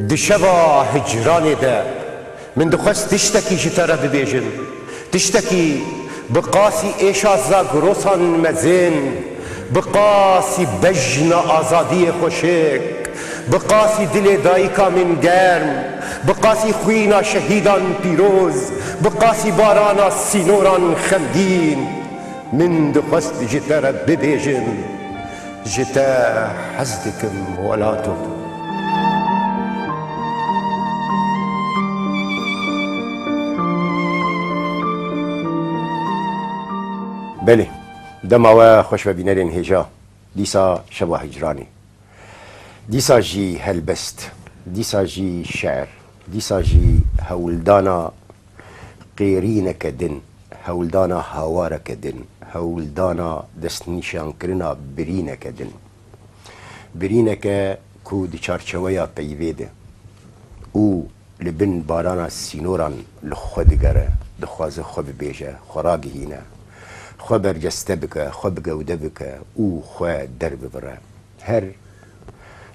Di şeva hicranê de min dixwest tiştekî ji te re bibêjim, tiştekî bi qasî êşa Zagrosan mezin, bi qasî bejna azadiyê xweşik, bi qasî dilê dayika min germ, bi qasî xwîna şehîdan pîroz, bi qasî barana sînoran xemgîn. Min dixwest ji te re bibêjim. Ji te hez dikim welato. Belê, dema we xweş be bînerên hêja, dîsa şeva hicranê. Dîsa jî helbest, dîsa jî şer, dîsa jî hewldana qêrîneke din, hewldana hawareke din, hewldana destnîşankirina birîneke din. Birîneke ku di çarçeweya peyvê de û li bin barana sînoran li xwe digere, dixwaze xwe bibêje, xwe ragihîne, xwe berceste bike, xwe bigewde bike û xwe derbibire. Her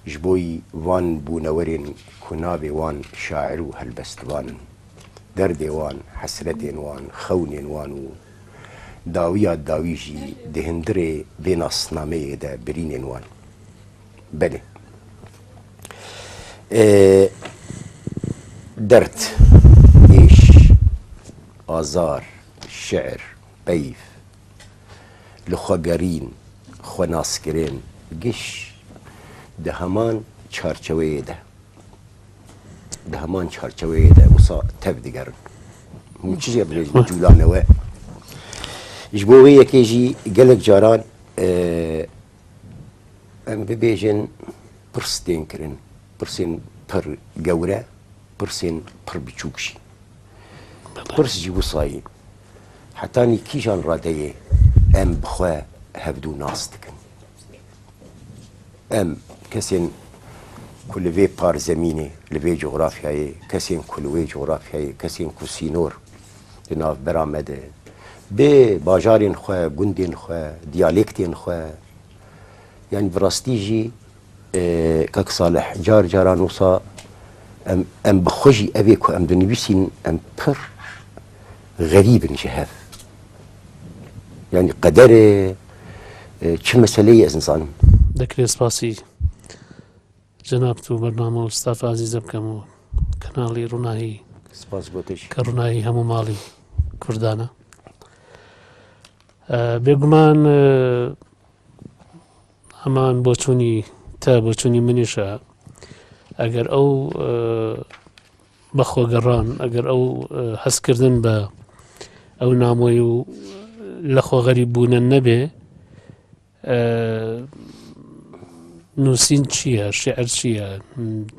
ji bo van bûnewerên ku navê wan şair û helbestvan in. Derdê wan, hesretên wan, xewnên wan û dawiya dawî jî di hundirê vê nasnameyê de birînên wan. Belê. Derd, êş, azar, şi'r, peyv, li xwe gerîn, xwe naskirin giş di heman çarçeweyê de di heman çarçeweyê de wisa tev digerin. Hûn çi jê bilêjin cûlane we. Ji bo wê yekê jî gelek caran em bibêjin pirs tên kirin. Pirsên pir gewre, pirsên pir biçûk jî. Pirs jî wisa yî. Hetanî kîjan radeyê em bi xwe hevdu nas dikin? Em kesên ku li vê parzemînê, li vê cografyayê, kesên ku li wê cografyayê, kesên ku sînor di navbera me de bi bajarên xwe, gundên xwe, diyalektên xwe yanî bi rastî jî Kak Salih car caran wisa em em bi xwe jî evê ku em dinivîsîn em pir xerîb in ji hev. Yanî qederê çi meseleyê ez nizanim. Dekrê spasî cenab tu bername û stafa azîze bikem û kanalî Ronahî Spas bo te jî. Ke Ronahî hemû malî Kurdana. Bêguman هەمان بۆچوونی تە بۆچوونی منیشە ئەگەر ئەو بەخۆگەڕان ئەگەر ئەو هەستکردن بە ئەو نامۆی و لە خۆغەری بوونە نەبێ نووسین چییە شعر چییە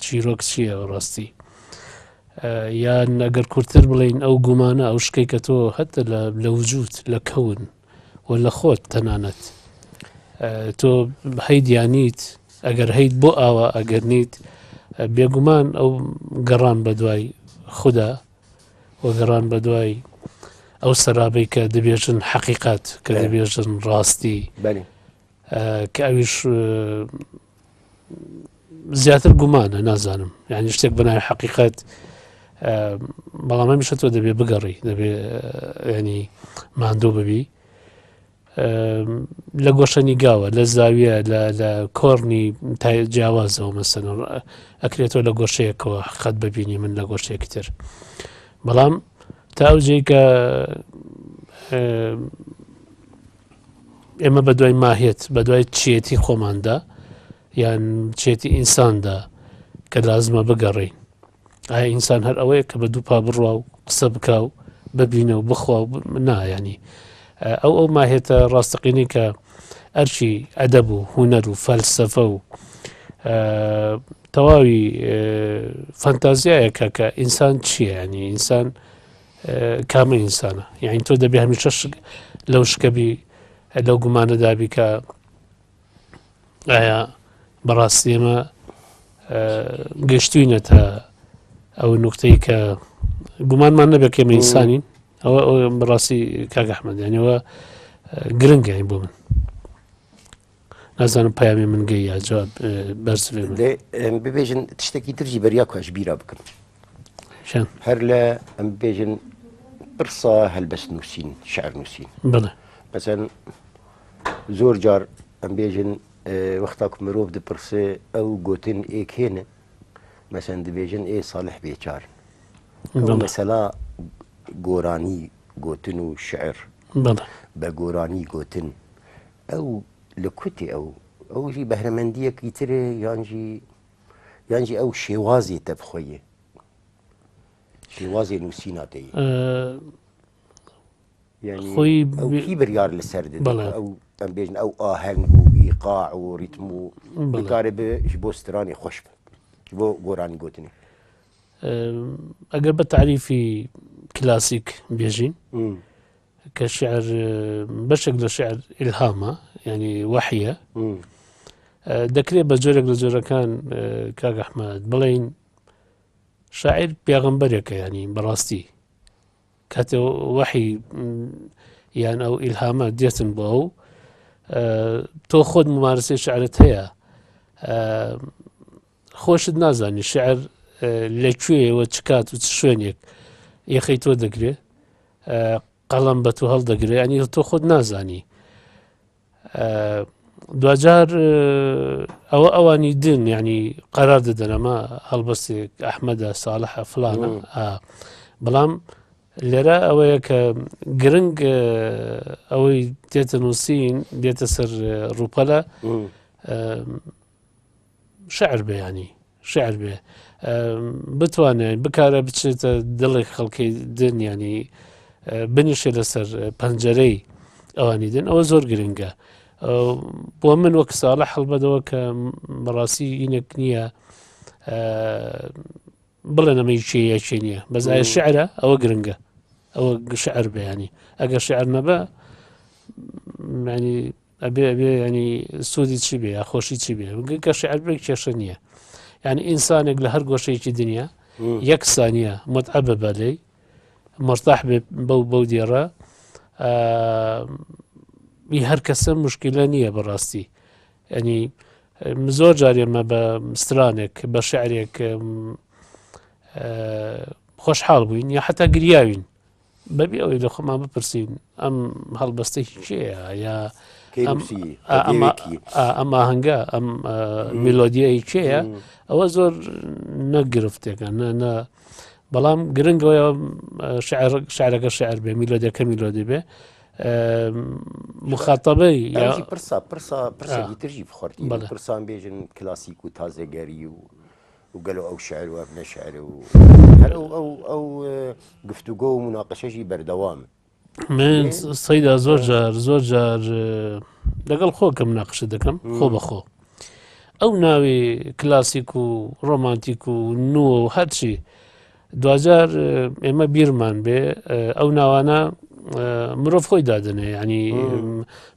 چیرۆک چییە ڕاستی یان ئەگەر کورتتر بڵین ئەو گومانە ئەو شکەی کە تۆ هەتە لە وجود لە کەون و لە خۆت تەنانەت تۆ هەیت یانیت ئەگەر هەیت بۆ ئاوا ئەگەر نیت بێگومان ئەو گەڕان بە دوای خوددا و گەڕان بە دوای ئەو سەرابەی کە دەبێژن حەقیقەت کە دەبێژن ڕاستی کە ئەویش زیاتر گومانە نازانم یعنی شتێک بەناوی حەقیقەت بەڵام هەمیشە تۆ دەبێ بگەڕی دەبێ ینی ماندوو ببی لە گۆشەنیگاوە لە زاویە لە کۆرنی جیاوازەوە مەسەن ئەکرێتەوە لە گۆشەیەکەوە خەت ببینی من لە گۆشەیەکی تر بەڵام تا ئەو جێی کە ئێمە بە دوای ماهێت بە دوای چیەتی خۆماندا یان چێتی ئینساندا کە لازمە بگەڕین ئایا ئینسان هەر ئەوەیە کە بە دوو پا بڕوا و قسە بکا و ببینە و بخوا و نایانی ئەو ئەو ماهێتە ڕاستەقینەی کە ئەرچی ئەدەب و هوەر و فەلسەفە و تەواوی فەنتازیایەکە کە ئینسان چییە ینی ئینسان کامە ئینسانە یعنی تۆ دەبێ هەمیشە لەو شکەبی لەو گومانەدابی کە ئایا بەڕاستی ئێمە گەشتوینەتە ئەو نوکتەی کە گومانمان نەبێت کە ئێمە ئینسانین ئەوە بەڕاستی کاک ئەحمەد یانەوە گرنگین بۆ من. نازانم پەیامی من گەی یا جواب بەرسڤێ من. دێ ئەم ببێژن تشتێکی تر ژی بەریا کو ئەژ بیرا بکم. چەند؟ هەر لە ئەم ببێژن پرسا هەلبەست نووسین، شعر نووسین. بەڵێ. مەسەن زۆر جار ئەم بێژن وەختا کو مرۆڤ دپرسێ ئەو گۆتن ئێ کێنە؟ مەسەن دبێژن ئێ ساڵح بێچارن. ئەو مەسەلا گۆرانی گۆتن و شعر بە گۆرانی گۆتن ئەو لە کوتێ ئەو ئەو ژی بەهرەمەندیەکی ترێ یانژی یانژی ئەو شێوازی تە بخۆیە شێوازی نووسینا تێ خۆی کی بریار لەسەر ئەو ئەم بێژن ئەو ئاهەنگ و ئیقاع و ریتم و بکارێ ji بۆ سترانی خۆش بن ji بۆ گۆرانی گوتنی ئەگەر بە تعریفی کلاسیک بێژین کە شعر بەشێک لە شعر ئیلهامە ینی وەحیە دەکرێت بە جۆرێک لە جۆرەکان کاک ئەحمد بڵین شاعیر پێغەمبەرێکە ینی بەڕاستی کاتێ وەحی یان ئەو ئیلهامە دێتن بۆ ئەو تۆ خۆت ممارەسەی شعرت هەیە خۆشت نازانی شعر لە کوێیەوە چ کات و چ شوێنێک یەخەی تۆ دەگرێ قەڵم بە تو هەڵدەگرێ ئەنی تۆ خۆت نازانی دواجار ئەوە ئەوانی دن ینی قەرار دەدەن ئەمە هەڵبەستێک ئەحمەدە ساڵحە فلانە بەڵام لێرە ئەوەیە کە گرنگ ئەوەی دێتە نووسین دێتە سەر ڕووپەلە شعر بێ ینی شعر بێ بتوانێت بکارە بچێتە دڵێک خەڵکی دن ینی بنیشێ لەسەر پەنجەرەی ئەوانی دن ئەوە زۆر گرنگە بۆ من وەک ساڵە هەڵبەدەوە کە بەڕاستی ئینێک نییە بڵێن ئەمە کێ یا کێ نییە بەس ئایا شعرە ئەوە گرنگە ئەوە شعر بەیانی ئەگەر شعر نەبە ینی ئەبێ ئەبێ ینی سوودی چی بێ یا خۆشی چی بێ کە شعر بێ کێشە نییە یعنی ئینسانێک لە هەر گۆشەیەکی دنیا یەک سانیە متعە ببە لێی مرتاح بێ بەو بەو دێڕە هەر کەسە مشکلە نییە بەڕاستی ینی زۆر جار ئێمە بە سترانێک بە شعرێک خۆشحاڵ بووین یا حتا گریاوین بەبێ ئەوەی لە خۆمان بپرسین ئەم هەڵبەستەی کێیە یا ئەم ئاهەنگە ئەم میلۆدیایی کێیە ئەوە زۆر نەگرفتێکە نە بەڵام گرنگەوە شعرەکە شعر بێ میلۆدەکە میلۆدی بێ مخاتەبەی پرسا پرسا پرسێکی ترژی بخۆرتی پرسان بێژن کلاسیک و تازەگەری و و گەلۆ ئەو شعر و ئەڤ نە شعر و هەر ئەو ئەو ئەو گفتوگۆ و مناقەشەشی بەردەوام. من سەیدا زۆر جار زۆر جار لەگەڵ خۆ کە مناقشە دەکەم خۆ بە خۆ ئەو ناوی کلاسیک و ڕۆمانتیک و نووە و هەرچی دواجار ئێمە بیرمان بێ ئەو ناوانە مرۆڤ خۆی دادنێ ینی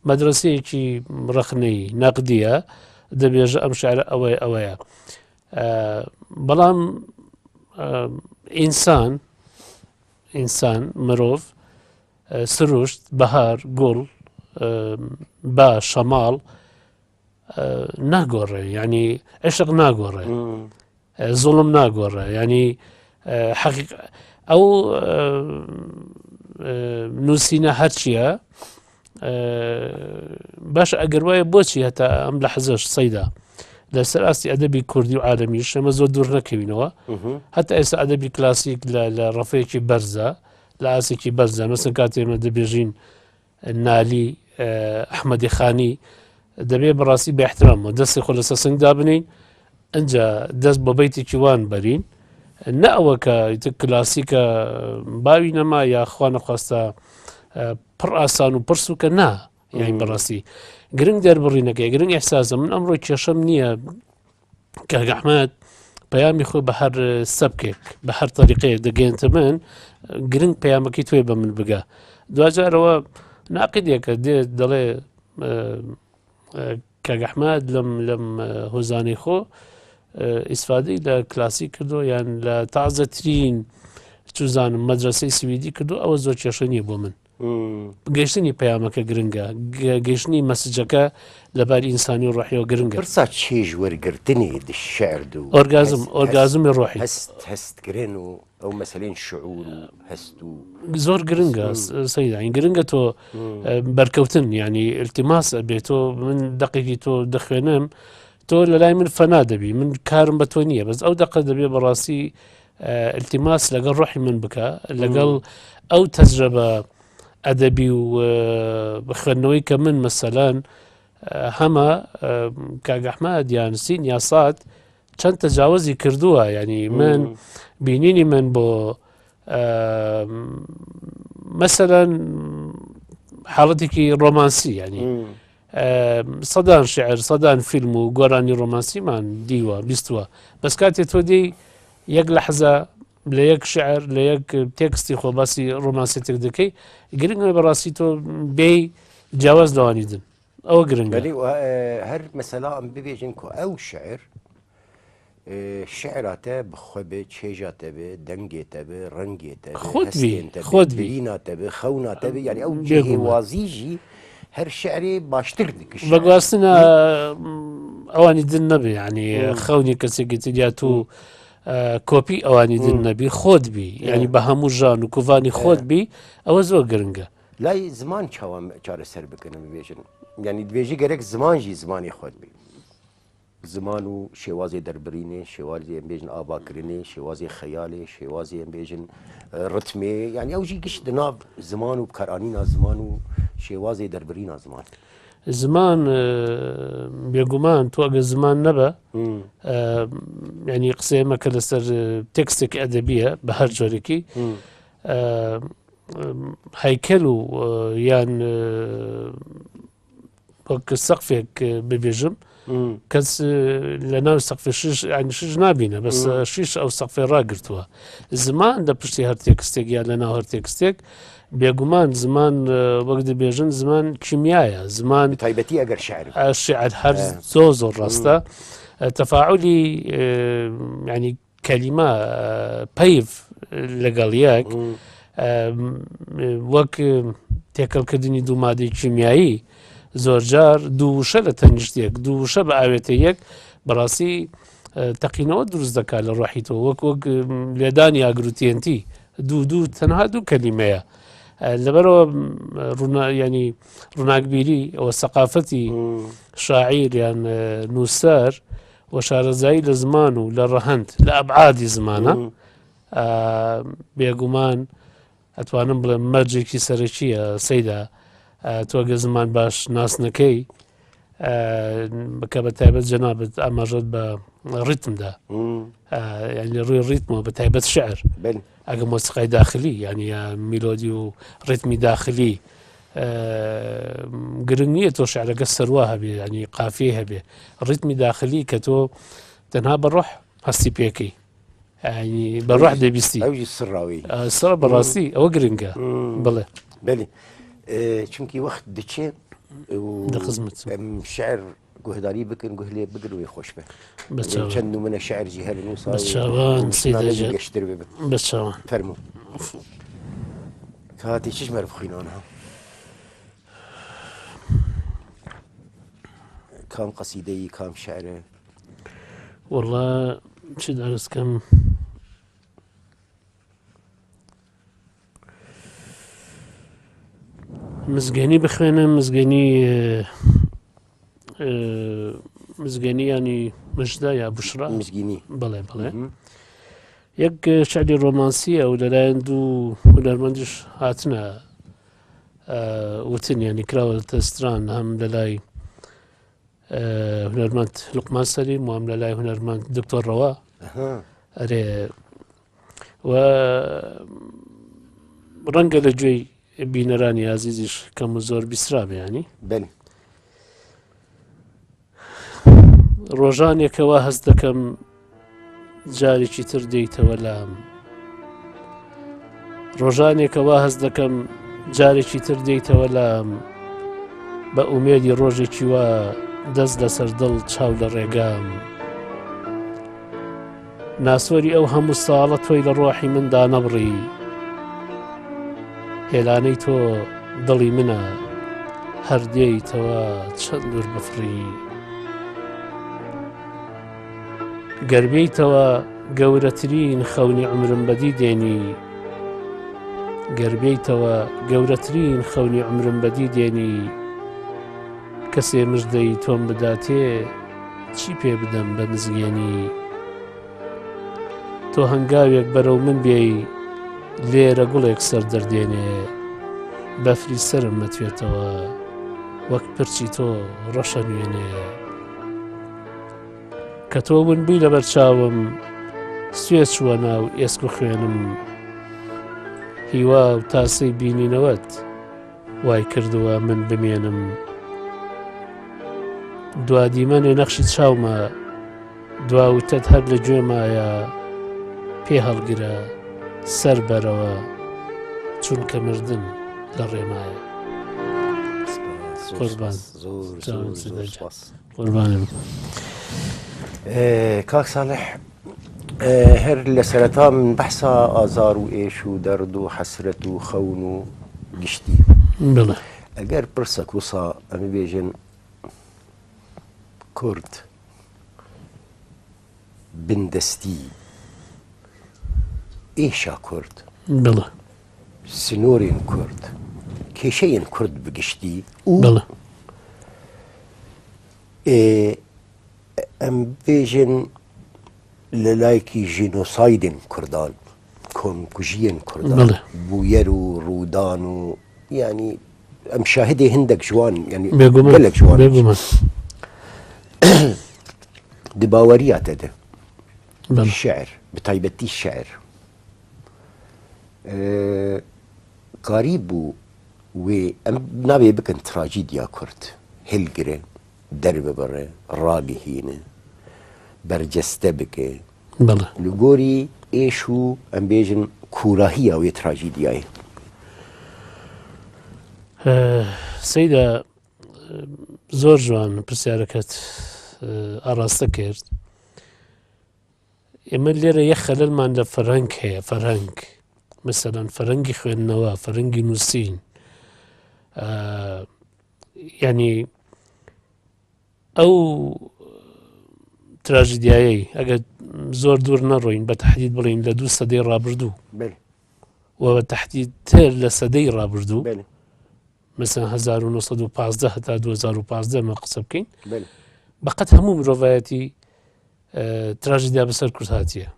مەدرسەیەکی ڕخنەی نەقدیە دەبێژە ئەم شعرە ئەوەیە ئەوەیە بەڵام ئینسان ئینسان مرۆڤ سروشت بەهار گوڵ با شەماڵ ناگۆڕێ ینی عشق ناگۆڕێ زوڵم ناگۆڕێ ینی حەقیق ئەو نووسینە هەرچیە باش ئەگەر وایە بۆچی هەتا ئەم لە حەزەش سەیدا لەسەر ئاستی ئەدەبی کوردی و عالەمیش ئەمە زۆر دوور نەکەوینەوە هەتا ئێستا ئەدەبی کلاسیک لە ڕەفەیەکی بەرزە لە ئاسێکی بەرزە مەسن کاتێ ئێمە دەبێژین نالی ئەحمەدی خانی دەبێ بەڕاستی بە احترامەوە دەستی خۆ لەسەر سنگ دابنین ئەجا دەست بۆ بەیتێکی وان بەرین نە ئەوە کە کلاسیکە باوی نەما یا خوا نەخواستە پڕ ئاسان و پرس و کە نا یانی بەڕاستی گرنگ دەربڕینەکەی گرنگ ئەحساسە من ئەمڕۆ کێشەم نییە کاک ئەحمەد پەیامی خۆی بە هەر سەبکێک بە هەر تەریقەیەک دەگەێنتە من گرنگ پەیامەکەی توێ بە من بگە دوجارەوە ناقیدێکە دێت دەڵێ کاک ئەحمەد لەم لەم هۆزانەی خۆ ئیسفادەی لە کلاسی کردو یان لە تازەترین چوزانم مەدرسەی سویدی کردو ئەوە زۆر کێشە نییە بۆ من. گەیشتنی پەیامەکە گرنگە، گەیشتنی مەسجەکە لەباری ئینسانی و ڕۆحیەوە گرنگە. پرسا چێژ وەرگرتنی د شعر د و ئۆرگازم، ئۆرگازمی ڕۆحی. هەست، هەستکرن و ئەو مەسەلەین شعور و هەست و. زۆر گرنگە سەیدا، گرنگە تۆ بەرکەوتن یانی التماس ئەبێ تۆ من دەقێکی تۆ دەخوێنم تۆ لە لای من فەنا دەبی من کارم بە تۆ نییە بەس ئەو دەقە دەبێ بەڕاستی التماس لەگەڵ ڕۆحی من بکە لەگەڵ ئەو تەجرەبە ئەدەبی و خوێندنەوەی کە من مەسەلەن هەمە کاک ئەحمەد یان سین یا سات چەند تەجاوزی کردووە ینی من بینینی من بۆ مەسەلەن حاڵەتێکی ڕۆمانسی ینی سەدان شعر سەدان فیلم و گۆرانی ڕۆمانسیمان دیوە بیستوە بەس کاتێ تۆ دێی یەک لەحزە لە یەک شعر لە یەک تێکستی خۆ باسی ڕۆمانسیتێک دەکەی گرنگە بەڕاستی تۆ بێی جیاواز لەوانی دن ئەوە گرنگە هەر مەسەلا ئەم ببێژن کۆ ئەو شعر شعرا te bi xwe be, çêja te be, dengê te be, rengê te be, Xwed bî, hestên te be, xwed bî. birîna te be, xewna te be, yanî ew Bêguman. cihêwazî jî her şi'rê baştir dike şi'rê. Veguhastina ئەوانی din nebe yanî xewnê kesekî تر یا tu کۆپی ئەوانی din nebî خۆت بی یعنی بە هەموو ژان و کوڤانی خۆت بی ئەوە زۆر گرنگە. لای زمان çawa çareser bikin em bibêjin yanî dibêjî gerek ziman jî zimanê xwe bî. Ziman û şêwazê derbirînê, şêwazê em bêjin avakirinê, şêwazê xeyalê, şêwazê em bêjin ritmê, yanî ew jî giş di nav ziman û bikaranîna ziman û şêwazê derbirîna ziman. Ziman bêguman تۆ ئەگەر زمان نەبە ینی قسەیە مەکە لەسەر تێکستێکی ئەدەبیە بە هەر جۆرێکی هەیکەل و یان وەک سەقفێک ببێژم کەس لە ناو سەقفی شش ینی شش نابینە بەس شیش ئەو سەقفێ ڕاگرتووە زمان لە پشتی هەر تێکستێک یان لە ناو هەر تێکستێک بێگومان زمان وەک دەبێژن زمان کیمیایە زمان تایبەتی ئەگەر شعر شعر هەر زۆر زۆر ڕاستە تەفاعلی ینی کەلیمە پەیڤ لەگەڵ یەک وەک تێکەڵکردنی دوو مادەی کیمیایی زۆرجار دوو وشە لە تەنیشت یەک دوو وشە بە ئاوێتە یەک بەڕاستی تەقینەوە دروست دەکات لە ڕۆحی تۆ وەک وەک لێدانی ئاگروتێنتی دوو دوو تەنها دوو کەلیمەیە لەبەرەوە ڕونا ینی ڕووناکبیری ئەوە سەقافەتی شاعیر یان نووسەر و شارەزایی لە زمان و لە ڕەهەند لە ئەبعادی زمانە بێگومان ئەتوانم بڵێم مەرجێکی سەرەکیە سەیدا تۆ گە زمان باش ناس نەکەی بکە بە تایبەت جەنابەت ئاماژەت بە ڕیتمدا یعنی ڕووی ڕیتمەوە بە تایبەت شعر ئەگە مۆسیقای داخلی یعنی میلۆدی و ڕیتمی داخلی گرنگ نییە تۆ شعرەکە سەروا هەبێ ینی قافی هەبێ ڕیتمی داخلی کە تۆ تەنها بە ڕۆح هەستی پێکەی ینی بە ڕۆح دەبیستی ئەوی سڕاوی سڕ بەڕاستی ئەوە گرنگە بڵێ بەلی چونکی وەخت دچێ لە خزمەت شعر گوهداری بکەن گوه لێ بگرن وێ خۆش بێ چەند نمونە شعر جی هەر نووسا بەچاوان سیدەجە گەشتر ببن بەچاوان فەرموو کاتی چش مەرب خوینانە کام قەسیدەیی کام شعرە وەڵا چ دەرسکەم مزگێنی بخوێنم مزگێنی مزگێنی ینی مژدە یا بشرا مزگینی بڵێ بڵێ یەک شعری ڕۆمانسیە و لەلایەن دوو هونەرمەندیش هاتنە وتن ینی کراوەتە ستران هەم لەلای هونەرمەند لوقمان سەلیم و هەم لەلای هونەرمەند دکتۆر ڕەوا ئەرێ و ڕەنگە لە گوێی بینەرانی ئازیزیش کەم و زۆر بیسرا بێ ینی بەلی. ڕۆژانێکەوە هەست دەکەم جارێکی تر دێیتەوە لام ڕۆژانێکەوە هەست دەکەم جارێکی تر دێیتەوە لام بە ئومێدی ڕۆژێکی وا دەست لەسەر دڵ چاو لە ڕێگام ناسۆری ئەو هەموو ساڵە تۆی لە ڕۆحی مندا نەبڕی. هێلانەی تۆ دڵی منە هەر دێیتەوە چەند دوور بفڕی. گەر بێیتەوە گەورەترین خەونی عومرم بەدی دێنی گەر بێیتەوە گەورەترین خەونی عومرم بەدی دێنی کەسێ مژدەی تۆم بداتێ چی پێ بدەم بە مزگێنی تۆ هەنگاوێک بەرەو من بێی لێرە گوڵێک سەر دەردێنێ بەفری سرم مەتوێتەوە وەک پرچی تۆ ڕەشە نوێنێ کە تۆ ون بووی لەبەر چاوم سوێ چووە ناو ئێسک و خوێنم هیوا و تاسەی بینینەوەت وای کردووە من بمێنم دوا دیمەنێ نەخشی چاومە دوا وتەت هەر لە گوێمایە پێ هەڵگرە سەر بەرەوە چونکە مردن لە ڕێمایە قوربان زۆر زۆر زۆر سپاس. قوربانم. کاک ساڵح هەر لە سەرەتا من بەحسا ئازار و ئێش و دەرد و حەسرەت و خەون و گشتی بڵێ ئەگەر پرسەک وسا ئەمە بێژن کورد بندەستی ئێشا کورد بڵێ سنوورێن کورد کێشەیەن کورد بگشتی و بەڵێ. ئەم بێژن لە لایکی ژینۆسایدن کوردان کۆمکوژیەن کوردان بەڵێ. بوویەر و ڕوودان و یعنی ئەم شاهدێ هندێک جوان یعنی بێگومان گەلێک جوان بێگومان di baweriya te de بەڵێ. شعر bi taybetî şعر Karî bû wê em navê bikin trajîdya Kurd hilgire, derbibire, ragihîne, berceste bike. Belê. Li gorî êş û em bêjin kûrahiya wê trajîdyayê. Seyda زۆر جوان پرسیارەکەت ئاڕاستە کرد. ئێمە لێرە یەک خەلەلمان لە فەرهەنگ هەیە، فەرهەنگ مەسەلەن فەرهەنگی خوێندنەوە، فەرهەنگی نووسین، یعنی ئەو تراژیدیایەی ئەگەر زۆر دوور نەڕۆین بە تهدید بڵین لە دوو سەدەی ڕابردوو و بە تهدید تر لە سەدەی ڕابردوو مثلا 1915 هەتا 2015 مە قسە بکەین بەقەت هەموو مرۆڤایەتی تراژیدیا بەسەر کورد هاتیە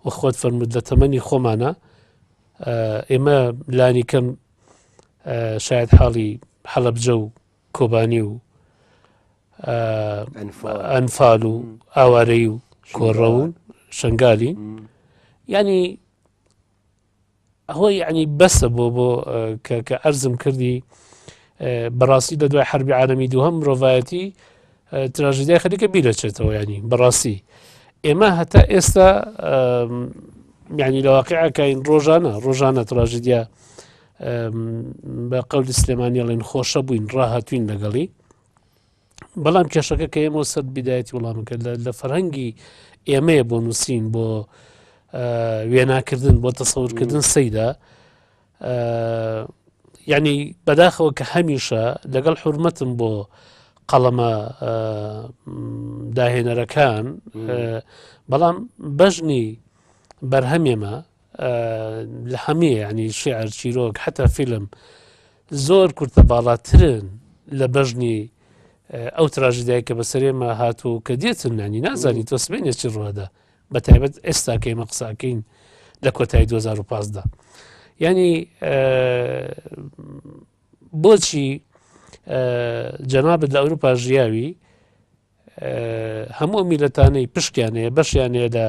و خۆت فەرمووت لە تەمەنی خۆمانە ئێمە لانی کەم شاید حاڵی حەڵەبجە و کۆبانی و ئەنفال و ئاوارەی و کۆڕە و شنگالی ینی ئەوە یەعنی بەسە بۆ بۆ کە کە ئەرزم کردی بەڕاستی لە دوای حربی عالەمی دووهەم مرۆڤایەتی تراژیدیای خەریکە بیرەچێتەوە ینی بەڕاستی ئێمە هەتا ئێستا یعنی لە واقعەکەین ڕۆژانە ڕۆژانە تراژیدیا بە قەولی سلێمانیڵێن خۆشە بووین ڕاهاتوین لەگەڵی بەڵام کێشەکە کە ئێمە سەر بیدایەتی وەڵامەکە لە فەرهەنگی ئێمەیە بۆ نووسین بۆ وێناکردن بۆ تەسەورکردن سەیدا یعنی بەداخەوە کە هەمیشە لەگەڵ حورمەتم بۆ قەڵەمە داهێنەرەکان بەڵام بەژنی بەرهەمێمە لە هەمێ ینی شعر چیرۆک حتا فیلم زۆر کورتە باڵاترن لە بەژنی ئەو تراژیدای کە بەسەر ئێمە هاتوو کە دێتن نانی نازانی تۆ سبێنێ چی ڕوەدا بە تایبەت ئێستا کە ئێمە قساکەین لە کۆتایی 2015 ینی بۆچی جەنابەت لە ئەوروپا ژیاوی هەموو ئەو میلەتانەی پشکیان هەیە بەشیان هەیە لە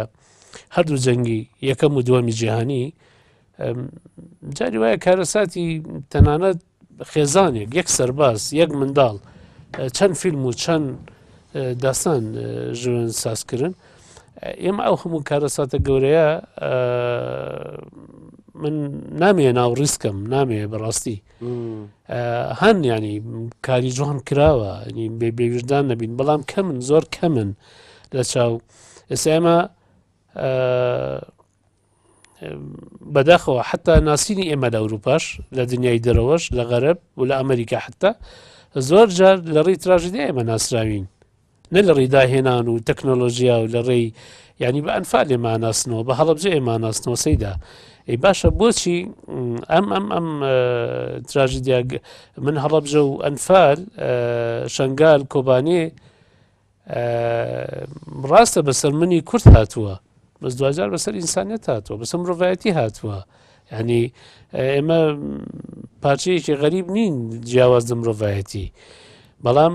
هەردوو جەنگی یەکەم و دووەمی جیهانی جاری وایە کارەساتی تەنانەت خێزانێک یەک سەرباز یەک منداڵ چەند فیلم و چەند داستان ژوێن سازکردن ئێمە ئەو هەموو کارەساتە گەورەیە من نامێ ناو ڕیسکەم نامێ بەڕاستی هەن ینی کاری جوان کراوە بێ بێویژدان نەبین بەڵام کەمن زۆر کەمن لە چاو ئێستا ئێمە بەداخەوە حتا ناسینی ئێمە لە ئەوروپاش لە دنیای دەرەوەش لە غەرب و لە ئەمریکا حتا زۆر جار لە ڕێی تراژیدیا ئێمە ناسراوین نە لە ڕێی داهێنان و تەکنۆلۆژیا و لە ڕێی یعنی بە ئەنفال ئێمە ناسنەوە بە هەڵەبجە ئێمە ناسنەوە سەیدا ئەی باشە بۆچی ئەم ئەم ئەم تراژیدیا من هەڵەبجە و ئەنفال شنگال کۆبانێ ڕاستە بەسەر منی کورد هاتووە بەس دواجار بەسەر ئینسانیت هاتووە بەسەر مرۆڤایەتی هاتووە ینی ئێمە پارچەیەکی غەریب نین جیاواز لە مرۆڤایەتی بەڵام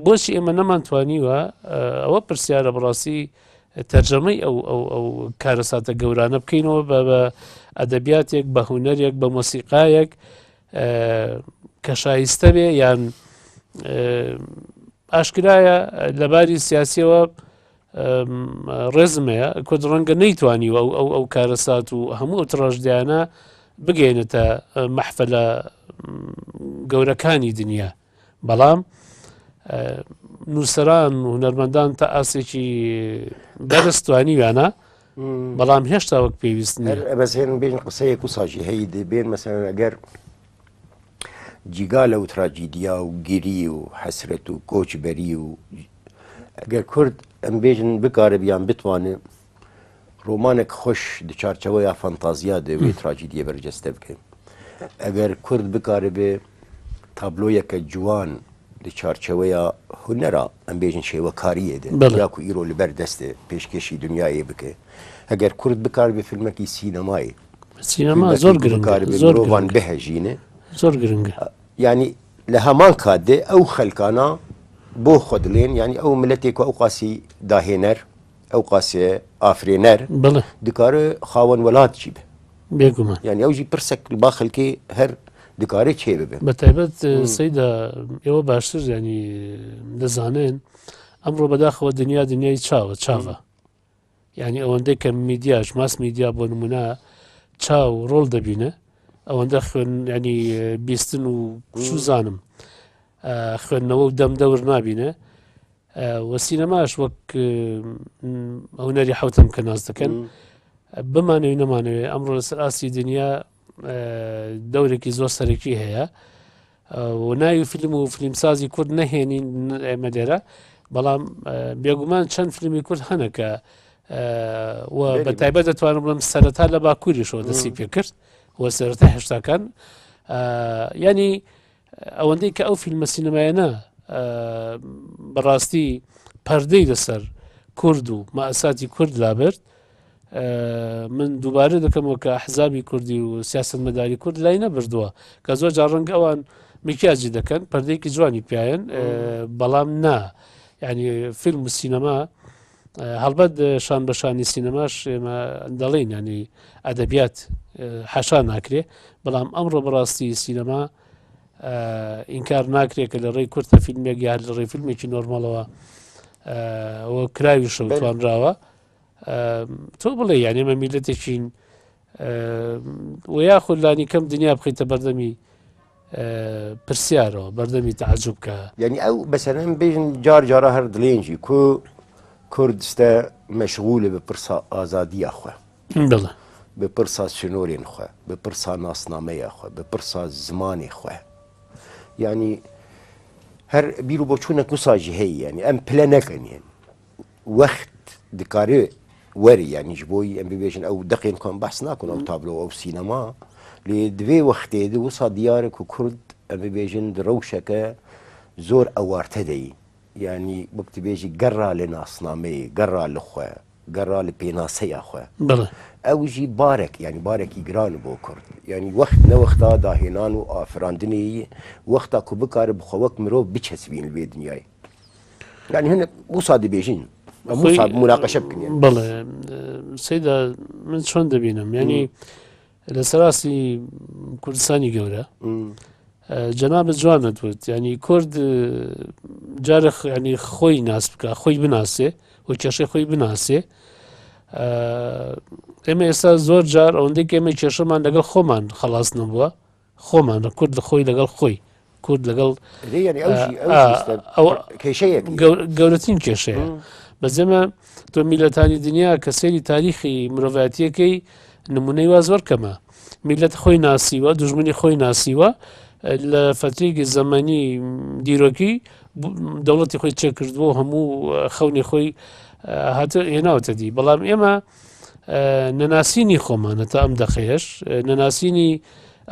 بۆچی ئێمە نەمانتوانیوە ئەوە پرسیارە بەڕاستی تەرجەمەی ئەو ئەو ئەو کارەساتە گەورانە بکەینەوە بە بە ئەدەبیاتێک بە هوەرێک بە مۆسیقایەک کە شایستە بێ یان ئاشکرایە لەباری سیاسیەوە ڕێزم هەیە کورد ڕەنگە نەیتوانی و ئەو ئەو ئەو کارەسات و هەموو ئەو تراژدیانە بگەێنێتە مەحفەلە گەورەکانی دنیا بەڵام نووسەران و هونەرمەندان تا ئاستێکی بەرز توانیویانە بەڵام هێشتا وەک پێویست نییە. بەس هێن بێن قسەیەک و ساژی هەیە دەبێن مەسەلەن ئەگەر جیگا لەو تراجیدیا و گری و حەسرەت و کۆچبەری و ئەگەر کورد ئەم بێژن بکارە بیان بتوانێت ڕۆمانێک خۆش di çarçoveya fantaziya de wê trajediye berceste bike. Eger Kurd bikaribe tabloyeke ciwan di çarçoveya hunera em bêjin şêwekariyê de ya ku îro li ber dest e pêşkêşî dinyayê bike. Eger Kurd bikaribe filmekî sînemayê Sînema zor giring bikaribe zor mirovan giring bihejîne zor giring yanî li heman kat de ew xelkana bo xwe dilên yanî ew miletê ku ew qasî dahêner ew qasî afirêner بەڵێ dikare xawen welat jî be. بێگومان Yani ew jî pirsek li ba xelkê her dikare çê bibe. بە تایبەت سەیدا ئێوە باشتر ینی دەزانن ئەمڕۆ بەداخەوە دنیا دنیای چاوە چاوە یعنی ئەوەندەی کە میدیاش ماس میدیا بۆ نمونە چاو ڕۆڵ دەبینە ئەوەندە خوێن ینی بیستن و سوزانم خوێندنەوە و دەم دەور نابینە و سینەماش وەک هونەری حوتم کە ناز دەکەن بمانەوەی نەمانەوێ ئەمڕۆ لەسەر ئاستی دنیا دەورێکی زۆر سەرەکی هەیە و ناوی فیلم و فیلمسازی کورد نەهێنین ئێمە لێرە بەڵام بێگومان چەند فیلمی کورد هەنە کە و بە تایبەت دەتوانم بڵێم سەرەتا لە باکووریشەوە دەستی پێکرد و سەرەتا هێشتاکان ینی ئەوەندەی کە ئەو فیلمە سینەمایەنە بەڕاستی پەردەی لەسەر کورد و مەئساتی کورد لابرد من دووبارە دەکەمەوە کە ئەحزابی کوردی و سیاستمەداری کورد لای نەبردووە کە زۆر جار ڕەنگە ئەوان میکیاجی دەکەن پەردەیەکی جوانی پیاەن بەڵام نا یعنی فیلم و سینەما هەڵبەت شان بە شانی سینەماش ئێمە دەڵێین ینی ئەدەبیات حاشا ناکرێ بەڵام ئەمڕۆ بەڕاستی سینەما ئینکار ناکرێت کە لە ڕێی کورتە فیلمێک یا لە ڕێی فیلمێکی نۆرمەڵەوە کراویشە و توانراوە تۆ بڵێ یان ئێمە میلەتێکین و یاخود لانی کەم دنیا بخیتە بەردەمی پرسیارەوە بەردەمی تەعجوب کە. یانی ئەو مەسەلەن بێژن جار جارا هەر دڵێن ژی کو کورد ستە مەشغولە بە پرسا ئازادییا خوە، بەڵێ. بە پرسا سنۆرێن خوە، بە پرسا ناسنامەیا خوە، بە پرسا زمانێ خوە. یانی هەر بیر و بۆچوونەک وسا ژی هەیە یانی ئەم پلە نەکەن یانی. وەخت دکارێ وەرێ یانی ji bo em bibêjin ew deqên ku em behs nakin ew tablo ew sînema lê di vê wextê de wisa diyar e ku Kurd em bibêjin di rewşeke zor ewarte de yî. Yanî wek tu bêjî gerra li nasnameyê, gerra li xwe, gerra li pênaseya xwe. Belê. Ew jî barek yanî barekî giran e bo Kurd. Yanî wext ne wexta dahênan û afirandinê yî, wexta ku bikare bi xwe wek mirov biçesibîn li vê dinyayê. Yani hinek wisa dibêjin. Em wisa munaqeşe bikin yani. بەڵێ سەیدا من چۆن دەبینم یعنی لە سەراسی کوردستانی گەورە جەنابت جوانت وت ینی کورد جارە ینی خۆی ناس بکە خۆی بناسێ و کێشەی خۆی بناسێ ئێمە ئێستا زۆر جار ئەوەندەی ئێمە کێشەمان لەگەڵ خۆمان خەڵاس نەبووە خۆمان کورد خۆی لەگەڵ خۆی کورد لەگەڵ گەورەترین کێشەیە بەزێمە تۆ میلەتانی دنیا کە سەیری تاریخی مرۆڤایەتیەکەی نمونەی وا زۆر کەمە میلەت خۆی ناسیوە دوژمنی خۆی ناسیوە لە فەترێکی زەمەنی دیرۆکی دەوڵەتی خۆی چێ کردووە هەموو خەونی خۆی هاتە هێناوتە دی بەڵام ئێمە نەناسینی خۆمانە تا ئەم دەقەیەش نەناسینی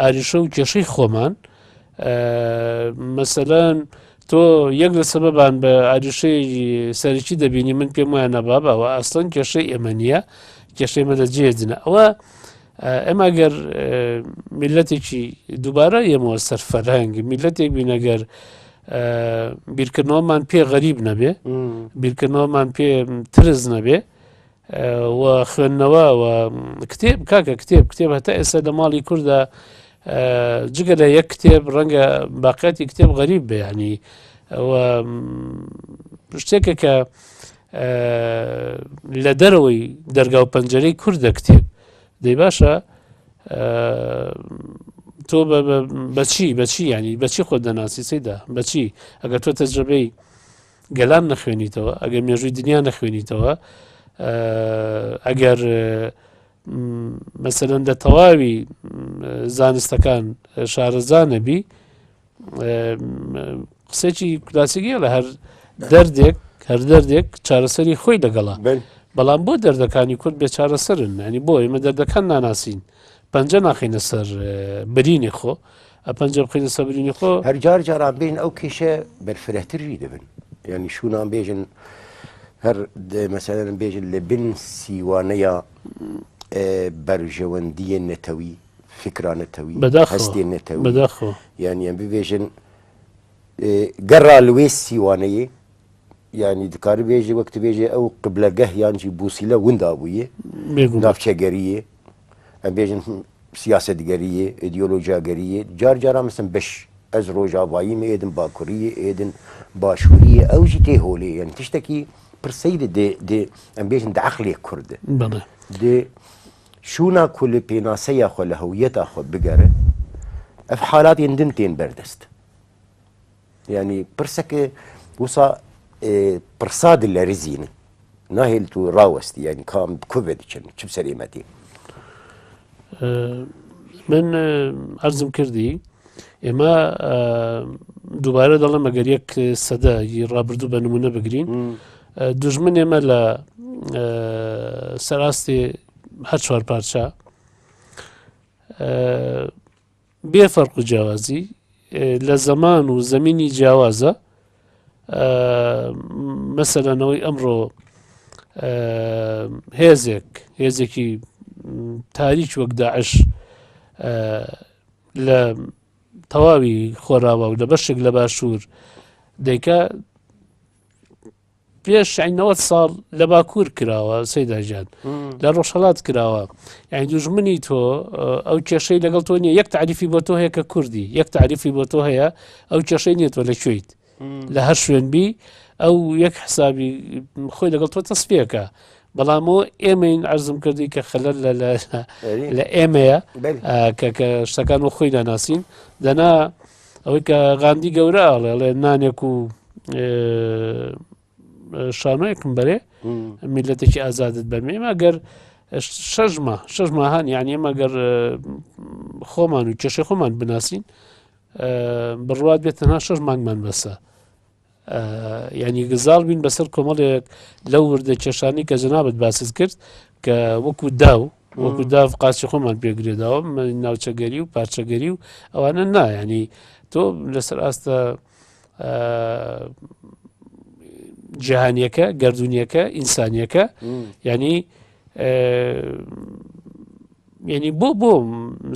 ئاریشە و کێشەی خۆمان مەسەلەن تۆ یەک لە سەبەبان بە ئاریشەی سەرەکی دەبینی من پێم وایە نەبابە ئەوە ئەسڵەن کێشەی ئێمە نییە کێشەی ئێمە لە جێدنە ئەوە ئێمە گەر میلەتێکی دووبارە ئێمەوە سەر فەرهەنگ میلەتێک بینەگەر بیرکردنەوەمان پێ غەریب نەبێ بیرکردنەوەمان پێ ترس نەبێ و خوێندنەوە و کتێب کاکە کتێب کتێب هەتا ئێستا لە ماڵی کووردا جگە لە یەک کتێب ڕەنگە باقیاتی کتێب غەریب بێ ینی شتێکە کە لە دەرەوەی دەرگا و پەنجەرەی کوردە کتێب دەی باشە تۆ بەچی بەچی ینی بەچی خۆت دەناسی سەیدا بەچی ئەگەر تۆ تەجربەی گەلان نەخوێنیتەوە، ئەگەر مێژووی دنیا نەخوێنیتەوە، ئەگەر مەسەلەن لە تەواوی زانستەکان شارەزا نەبی قسێکی کلاسیکی لە هەر دەردێک هەر دەردێک چارەسەری خۆی لەگەڵا بەڵام بۆ دەردەکانی کورد بێ چارەسەرن ینی بۆ ئێمە دەردەکان ناناسین پەنجە ناخینە سەر برینی خۆ ئە پەنجە بخەینە سەر برینی خۆ. هەر جار جاران بێژن ئەو کێشە بەرفرەهتر ژی دەبن یانی شوونان بێژن هەر مەسەلەن بێژن لە بن سیوانەیە بەرژەوەندیە نەتەوی فکرا نەتەوی هەستێ نەتەوی بەداخەوە یانی ئەم ببێژن گەڕا لوێ سیوانەیە یانی دکاری بێژی وەک تو بێژێ ئەو قبلەگەه یان جی بوسیلە وندا بوویە ناوچەگەریە ئەم بێژن سیاسەتگەریە ئیدیۆلۆژیاگەریە جار جارا مثلا بەش ئەز ڕۆژاڤایی مە ئێدن باکوریە ئێدن باشووریە ئەو ژی تێ هۆلێ یعنی تشتێکی پرسەی دێ دێ ئەم بێژن دە عەقلێ کوردە دێ شونا کو لە پێناسەیا خۆ لە هەویەتا خۆ بگەرە ئەف حالاتێن دن تێن بەردەست یانی پرسەکە وسا پرسا دلەرزینن ناهێل تو ڕاوەستی یانی کام کوێ دچن چ بسەر ئێمە تێ من ئەرزم کردی ئێمە دووبارە دەڵێم ئەگەر یەک سەدە ڕابردوو بە نمونە بگرین دوژمن ئێمە لە سەراستی هەر چوار پارچە بێ فەرق و جیاوازی لە زەمان و زەمینی جیاوازە مەسەلەنەوەی ئەمڕۆ هێزێک هێزێکی تاریک وەک داعش لە تەواوی خۆراوە و لە بەشێک لە باشوور دەیکا پێش 90 ساڵ لە باکوور کراوە سەیدا گیان لە ڕۆژهەڵات کراوە یعنی دوژمنی تۆ ئەو کێشەی لەگەڵ تۆ نییە یەک تعریفی بۆ تۆ هەیە کە کوردی یەک تعریفی بۆ تۆ هەیە ئەو کێشەی نییە تۆ لە کوێیت لە هەر شوێن بی ئەو یەک حسابی خۆی لەگەڵ تۆ تەسفیەکە بەڵامەوە ئێمەین عرضم کردی کە خەلەل لە لە ئێمەیە کە کە شتەکان و خۆی ناناسین دەنا ئەوەی کە غاندی گەورە ئەڵێ ئەڵێ نانێک و شانۆیەکم بەرێ میلەتێکی ئازادت بەرمێ ئێمە گەر شەش ماه شەش ماهان یعنی ئێمە گەر خۆمان و کێشەی خۆمان بناسین بڕوات بێت تەنها شەش مانگمان بەسە یعنی گزاڵ بین بەسەر کۆمەڵێک لەو وردە کێشانی کە جەنابت باست کرد کە وەکو داو وەکو داف قاچی خۆمان پێگرێداوە ناوچەگەری و پارچەگەری و ئەوانە نایانی تۆ لەسەر ئاستە جیهانیەکە گردردونیەکە ئینسانیەکە ینی یعنی بۆ بۆ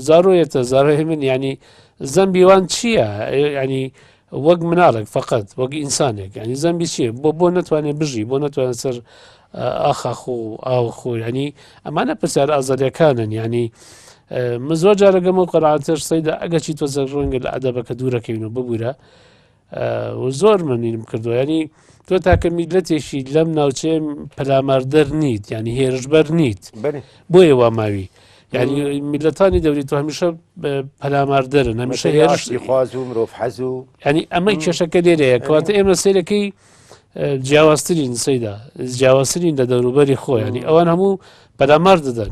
زارۆیەتە زارۆی من ینی زەمبی وان چییە ینی وەک مناڵێک فقط وەک ئینسانێک ینی زەمبی چییە بۆ بۆ نەتوانێت بژی بۆ نەتوانێت سەر ئاخا خۆ ئاو خۆ ینی ئەمانە پرسیار ئازادیەکانن ینی من زۆر جارەگەمە و قەراتر سەیدا ئەگەچی تۆ ڕەنگە لە ئەدەبەکە دوورەکەین و ببوورە و زۆر منینم کردووە ینی تۆ تاکە میلەتێکی لەم ناوچەیە پەلاماردەر نیت ینی هێرشبەر نیت بۆیە وا ماوی یعنی میلەتانی دەوری تۆ هەمیشە پەلاماردەرن هەمیشە هێرشی خواز و مرۆڤ حەز و ینی ئەمە کێشەکە لێرەیە کەواتە ئێمە سێرەکەی جیاوازترین سەیدا جیاوازترین لە دەوروبەری خۆیانی ئەوان هەموو پەلامار دەدەن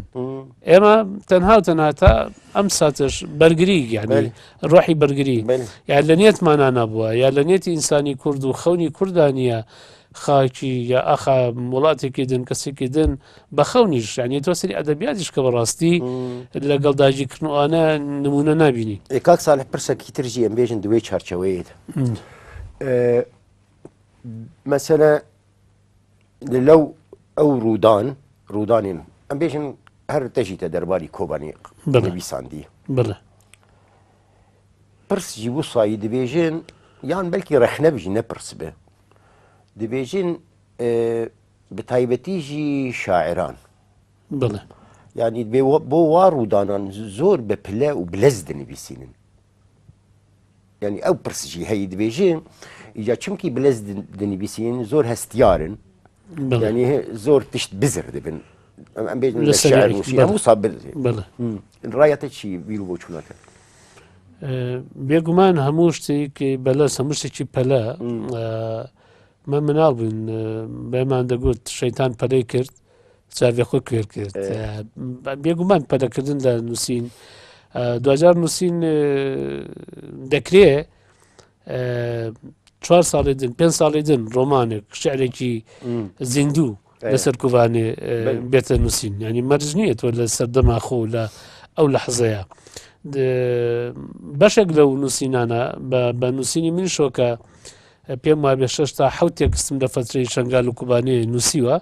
ئێمە تەنها و تەنها تا ئەم ساتەش بەرگری یعنی ڕۆحی بەرگری یا لە نیەتمانە نەبووە یا لە نیەتی ئینسانی کورد و خەونی کوردانیە خاکی یا ئاخا وڵاتێکی دن کەسێکی دن بە خەونیش یعنی تۆ سری ئەدەبیاتیش کە بەڕاستی لەگەڵ داگیرکردنوانە نمونە نبینی کاک ساڵح پرسێکی ترژی ئەم بێژن دوێ چارچەوەیەت مەسەلە لەو ئەو ڕوودان ڕوودانین ئەم بێژن هەر تەژیتە دەرباری کۆبانی نویساندی بڵێ پرس جی وسایی دەبێژن یان بەلکی ڕەخنە بژی نەپرس بێ دەبێژن بە تایبەتیژی شاعران بڵێ یعنی بۆ وا ڕوودانان زۆر بە پلە و بلەز دنویسینن یعنی ئەو پرسجی هەیە دبێژێ ئیجا چمکی بلز دنویسین زۆر هەستیارن یعنی زۆر تشت بزر دەبن ئەم بێژن لە شعر نووسی هەموو سا ڕایەتە چی بیر و بۆچوونەکە بێگومان هەموو شتێک بەلەس هەموو شتێکی پەلە مە مناڵ بووین بەمان دەگوت شەیتان پەلەی کرد چاوی خۆی کوێر کرد بێگومان پەلەکردن لە نووسین دوجار نووسین دەکرێ چوار ساڵی دن پێ ساڵی دن ڕۆمانێک شعرێکی زیندوو لەسەر کوبانێ بێتە نووسین ینی مەرج نییە تۆ لە سەردەما خۆ لە ئەو لە حەزەیە بەشێک لەو نووسینانە بە نووسینی من شۆکە پێم وابێ شش تا حوت تێکستم لە فەترەی شنگال و کوبانێ نووسیوە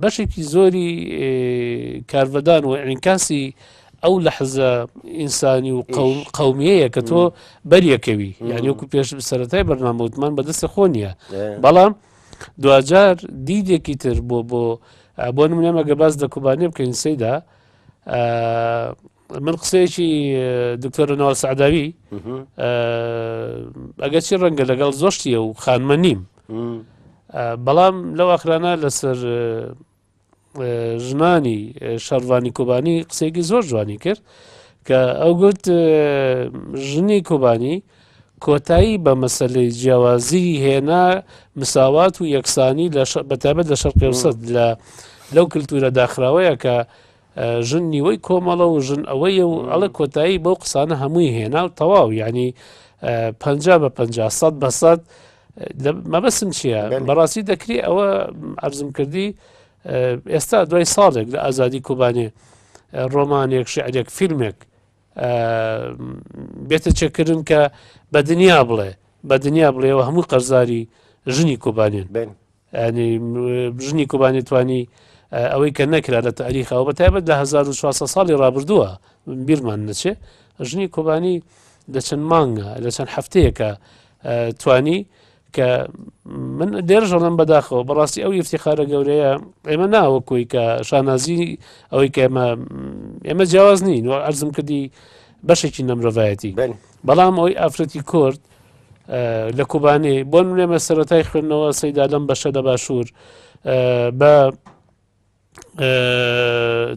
بەشێکی زۆری کارڤدان و ئینکاسی ئەو لەحزە ئینسانی و قومیەیە کە تۆ بەریەکەوی یعنی وەکو پێش سەرەتای بەرنامە وتمان بەدەستە خۆ نییە بەڵام دواجار دیدێکی تر بۆ بۆ بۆ نمونە مەگە باز لە کوبانێ بکەین سەیدا من قسەیەکی دکتۆرە نەوال سەعداوی ئەگەرچی ڕەنگە لەگەڵ زۆشتیە و خانمە نیم بەڵام لەو ئاخرانە لەسەر ژنانی شەڕوانی کۆبانی قسەیەکی زۆر جوانی کرد کە ئەو گوت ژنی کۆبانی کۆتایی بە مەسلەی جیاوازی هێنا مساوات و یەکسانی بە تایبەت لە شەرقێوسەد لە لەو کللتورە داخراوەیە کە ژن نیوەی کۆمەڵە و ژن ئەوەیە و ئەڵێ کۆتایی بەو قسانە هەمووی هێنا و تەواو یعنی پ بە پ سەد بە سەد مەبەسم چییە بەڕاستی دەکری ئەوە ئەرزم کردی ئێستا دوای ساڵێک لە ئازادی کوبانێ ڕۆمانێک شعرێک فیلمێک بێتە چێکردن کە بە دنیا بڵێ بە دنیا بڵێەوە هەموو قەرزاری ژنی کۆبانێن یانی ژنی کۆبانێ توانی ئەوەی کە نەکرا لە تاریخەوە بە تایبەت لە 1400 ساڵی ڕابردووە بیرمان نەچێ ژنی کۆبانی لە چەند مانگە لە چەند هەفتەیەکە توانی کە من لێرەش ئەڵێم بەداخەوە بەڕاستی ئەو ئیفتیخارە گەورەیە ئێمە ناوەکۆی کە شانازی ئەوەی کە ئێمە ئێمە جیاواز نین و ئەرزم کردی بەشێکی نەمرۆڤایەتی بەڵام ئەوەی ئافرەتی کورد لە کوبانێ بۆ نمونە سەرەتای خوێندنەوە سەیدا لەم بەشە لە باشوور بە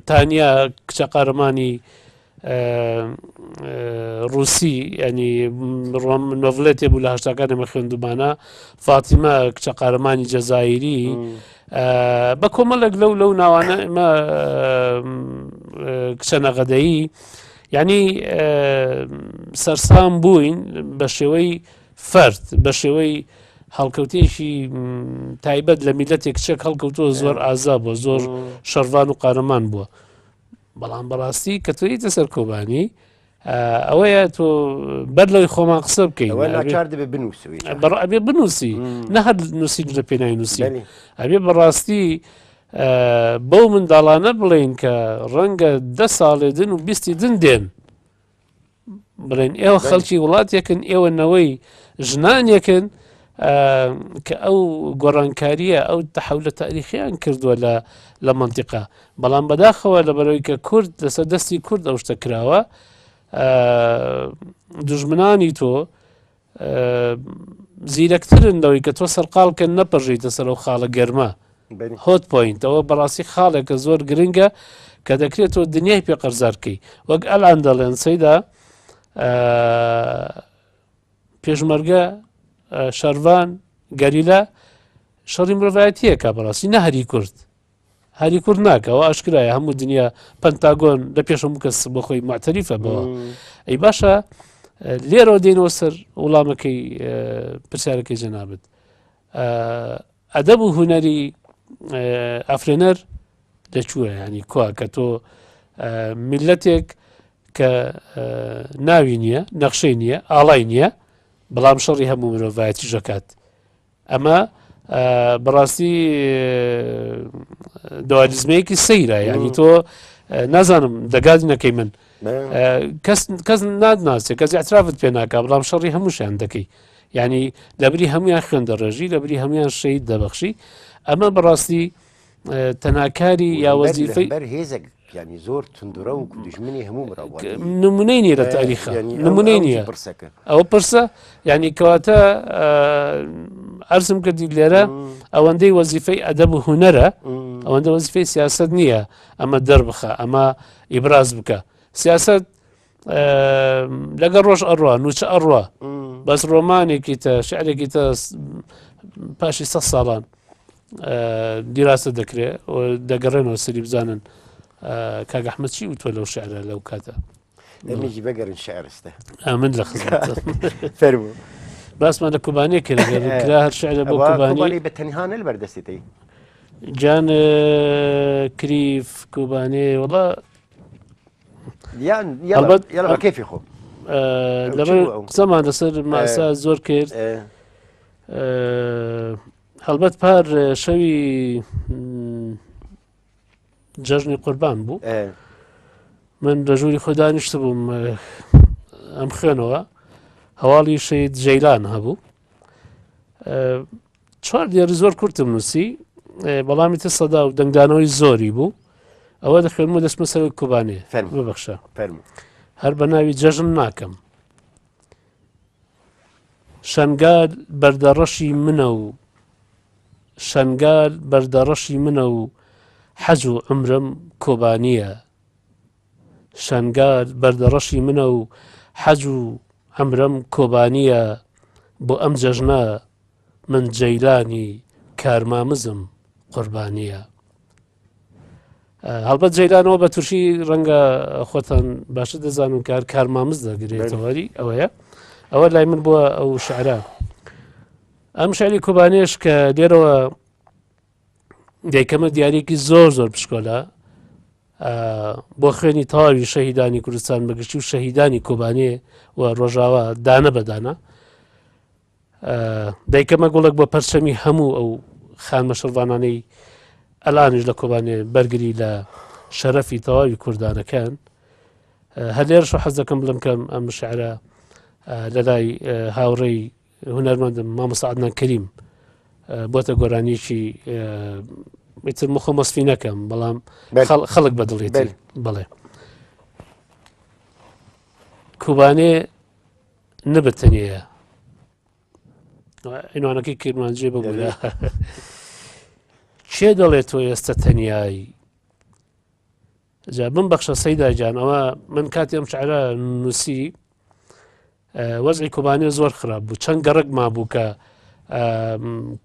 تانیا کچە قارەمانی ڕوسی ینی ڕۆم نۆڤلێتێ بوو لە هەشتاکان ئەمە خوێندومانە فاتیمە کچە قارەمانی جەزایری بە کۆمەڵێک لەو لەو ناوانە ئمە کچە نەغەدەیی یانی سەرسام بووین بە شێوەی فەرد بە شێوەی هەڵکەوتێکی تایبەت لە میلەتێک کچێک هەڵکەوتووە زۆر ئازا بووە زۆر شەڕڤان و قارەمان بووە بەڵام بەڕاستی کە تۆیتە سەر کۆبانی ئەوەیە تۆ بەر لەوەی خۆمان قسە بکەین ناچار دەبێ بنووسی بەڕ ئەبێ بنووسی نە هەر نووسی لە پێناوی نووسی ئەبێ بەڕاستی بەو منداڵانە بڵێین کە ڕەنگە دە ساڵێ دن و بیستی دن دێن بڵێن ئێوە خەڵکی وڵاتێکن ئێوە نەوەی ژنانێکن کە ئەو گۆڕانکاریە ئەو تەحولە تاریخیان کردووە لە لە منتیقا بەڵام بەداخەوە لە بەرەوەی کە کورد لەسەر دەستی کورد ئەو شتە کراوە دژمنانی تۆ زیرەکترن لەوەی کە تۆ سەرقاڵ کە نەپەرژیتە سەر ئەو خاڵە گەرمە hot point ئەوە بەڕاستی خاڵێکە زۆر گرنگە کە دەکرێت تۆ دنیای پێ قەرزارکەی وەک ئەلان دەڵێن سەیدا پێشمەرگە شەرڤان گەریلا شەڕی مرۆڤایەتیەکە بەڕاستی نەهری کورد. هەری کورد ناکە ئەوە ئاشکرایە هەموو دنیا پەنتاگۆن لە پێش هەموو کەس بۆ خۆی معتەریفە بەوە ئەی باشە لێرەوە دێنەوە سەر وڵامەکەی پرسیارەکەی جەنابت ئەدەب و هونەری ئافرێنەر لەکوێ ینی کوا کە تۆ میلەتێک کە ناوی نییە نەخشەی نییە ئاڵای نییە بەڵام شەڕی هەموو مرۆڤایەتی ژەکات ئەمە بەڕاستی دوالیزمەیەکی سەیرە یعنی تۆ نازانم دەگات نەکەی من کەس کەس نادناسێ کەس اعترافت پێ ناکە بەڵام شەڕی هەمووشیان دەکەی یعنی لەبری هەمویان خوێن دەڕێژی لەبری هەمویان شەید دەبەخشی ئەمە بەڕاستی تەناکاری یا وەزیفەی بەر هێزێک ینی زۆر تندرە و دژمنی هەموو مرۆڤ نمونەی نیە لە تاریخە نمونەی نییە ئەوە پرسە یعنی کەواتە ئەرزم کردی لێرە ئەوەندەی وەزیفەی ئەدەب و هوەرە ئەوەندە وەزیفەی سیاست نییە ئەمە دەربخە ئەمە ئیبراز بکە سیاست لەگەڵ ڕۆژ ئەڕوا نوچە ئەڕوا بەس ڕۆمانێکی تە شعرێکی تە پاشی سە ساڵان دیراسە دەکرێت دەگەڕێنەوە سری بزانن کاک ئەحمەد چی وتوە لەو شعرە لەو کاتە دەمێکی بەگەرن شعرستە ئەمن لە خزمەت فەرموو باسمان لە کوبانێ کرد کرا هەر شعرە بۆ کوبانی بە تەنها نە بەردەستێتی جان کریف کوبانێ وڵا یان هەڵبەت یاڵە کەفی خۆ لەبەر قسەمان لەسەر ماسا زۆر کرد هەڵبەت پار شەوی جەژنی قوربان بوو من لە ژووری خۆ دانیشت بووم ئەم خوێنەوە هەواڵی شەید جەیلان هەبوو چوار دێری زۆر کورتم نووسی بەڵامی تر سەدا و دەنگدانەوەی زۆری بوو ئەوە دەخوێنمە دەستمە سەر کوبانێ ببەخشە هەر بە ناوی جەژن ناکەم شەنگال بەردەڕەشی منە و شەنگال بەردەڕەشی منە و حەج و عومرەم کۆبانییە. شەنگال بەردەڕەشی منە و حەج و عەمرەم کۆبانییە بۆ ئەم جەژنە من جەیلانی کارمامزم قوربانییە. هەڵبەت جەیلانەوە بە تورکی ڕەنگە خۆتان باشتر دەزانن کار کارمامز دەگرێتەوەری ئەوەیە ئەوە لای من بووە ئەو شعرە ئەم شعری کوبانێش کە لێرەوە دەیکەمە دیارێکی زۆر زۆر بچکۆلە بۆ خوێنی تەواوی شەهیدانی کوردستان بەگشتی و شەهیدانی کۆبانێ و ڕۆژاوا دانە بەدانە دەیکەمە گوڵێک بۆ پەرچەمی هەموو ئەو خانمە شەڕڤانانەی ئەلانیش لە کۆبانێ بەرگری لە شەرەفی تەواوی کوردانەکەن هەر لێرەش حەز دەکەم بڵێم کەم ئەم شعرە لە لای هاوڕێی هونەرمەندم مامۆستا عەدنان کەریم بۆتە گۆرانیەکی ئیتر مخۆ مەسفی نەکەم بەڵام خەڵک بەدڵێتی بەڵێ کوبانێ نبتەنیە عینوانەکەی کرمانجێ ببوورە کێ دەڵێ تۆ ئێستا تەنیایی جا بم بەخشە سەیدا گیان ئەوە من کاتی ئەم شعرە نووسی وەزعی کۆبانێ زۆر خراپ بوو چەند گەڕک مابوو کە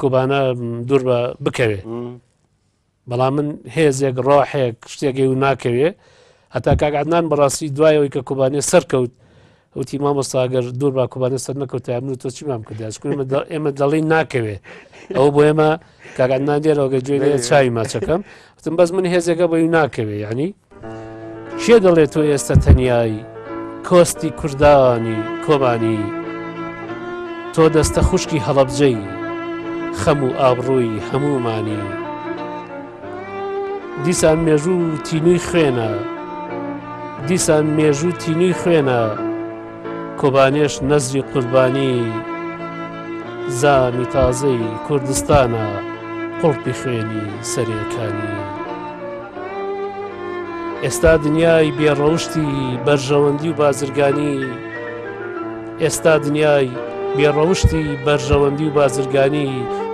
کۆبانە دوور بە بکەوێ بەڵام من هێزێک ڕۆحێک شتێکی و ناکەوێ هەتا کاک عەدنان بەڕاستی دوایەوەی کە کۆبانێ سەرکەوت وتی مامۆستا گەر دوور با کۆبانێ سەر نەکەوتە من و تۆ چیمان کردیا چونکە ئێمە دەڵێین ناکەوێ ئەوە بۆ ئێمە کاک عەدنان لێرەوە گەر گوێی لێ چاوی ماچەکەم وتم بەس من هێزێکە بۆی ناکەوێ یعنی کێ دەڵێ تۆ ئێستا تەنیای کۆستی کوردانی کۆبانی تۆ دەستە خوشکی هەڵەبجەی خەم و ئابڕووی هەموومانی دیسان مێژوو تینووی خوێنە دیسان مێژوو تینووی خوێنە کۆبانێش نەزری قوربانی زامی تازەی کوردستانە قوڵپی خوێنی سەرێکانی. ئێستا دنیای بێڕەوشتی بەرژەوەندی و بازرگانی ئێستا دنیای بێڕەوشتی بەرژەوەندی و بازرگانی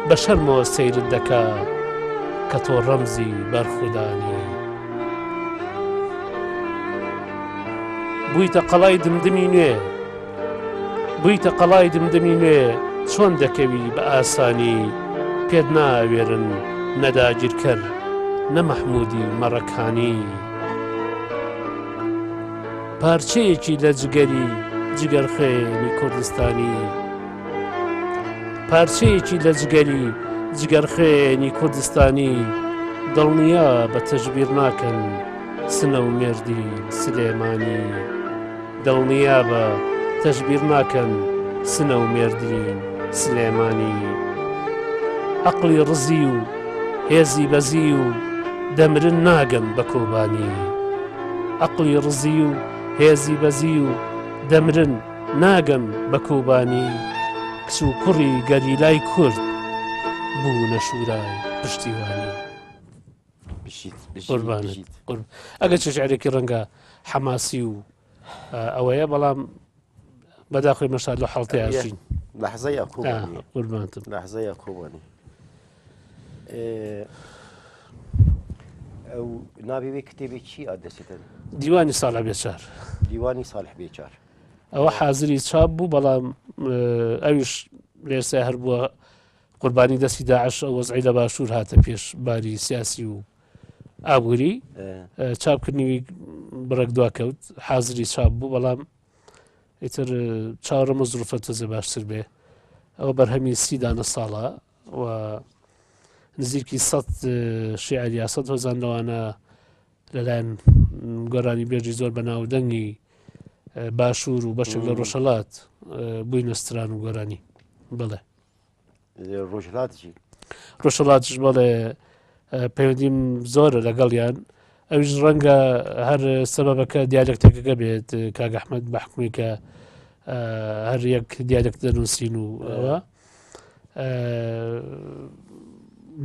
بە شەرمەوە سەیرت دەکا کە تۆ ڕەمزی بەرخودانی. بوویتە قەڵای دمدمی نوێ بوویتە قەڵای دمدمی نوێ چۆن دەکەوی بە ئاسانی پێت ناوێرن نەداگیرکەر نە مەحموودی مەڕەکانی. پارچەیەکی لە جگەری جگەرخوێنی کوردستانی. پارچەیەکی لە جگەری جگەرخوێنی کوردستانی دڵنیا بە تەژبیر ناکەن سنە و مێردی سلێمانی. دڵنیابە تەشبیر ناکەن سنە و مێردین سلێمانی عەقڵی ڕزی و هێزی بەزی و دەمرن ناگەن بە کۆبانی عەقڵی ڕزی و هێزی بەزی و دەمرن ناگەن بە کۆبانی کچ و کوڕی گەریلای کورد بوونە شورای پشتیوانی. قوربانت ئەگەر چ شعرێکی ڕەنگە حەماسی و ئەوەیە بەڵام بەداخۆی مەشاد لە حڵتە ژین لەحزەیە قوربانتم لەحزەیە کۆبانی ئەو ناوی وێ کتێبی چی ئادەسێتن دیوانی ساڵح بێچار دیوانی ساڵح بێچار ئەوە حازری چاپ بوو بەڵام ئەویش لێستا هەر بووە قوربانی دەستی داعش ئەو وەزعی لە باشوور هاتە پێش باری سیاسی و ئابووری چاپکردنیوی بڕێک دوا کەوت حازری چاپ بوو بەڵام ئیتر چاوەڕێمە زروفە تۆزێ باشتر بێ ئەوە بەرهەمی سی دانە ساڵە و نزیکی سە شعر یا سە هۆزان لەوانە لەلایەن گۆرانی بێژی زۆر بەناو دەنگی باشوور و بەشێک لە ڕۆژهڵات بووینە ستران و گۆرانی بڵێ ڕۆژهڵاتیش ڕۆژهڵاتیش بەڵێ پەیوەندیم زۆرە لەگەڵیان ئەویش ڕەنگە هەر سەبەبەکە دیالێکتەکەگە بێت کاک ئەحمد بە حکومی کە هەر یەک دیالێکت دەنووسین و ئەوە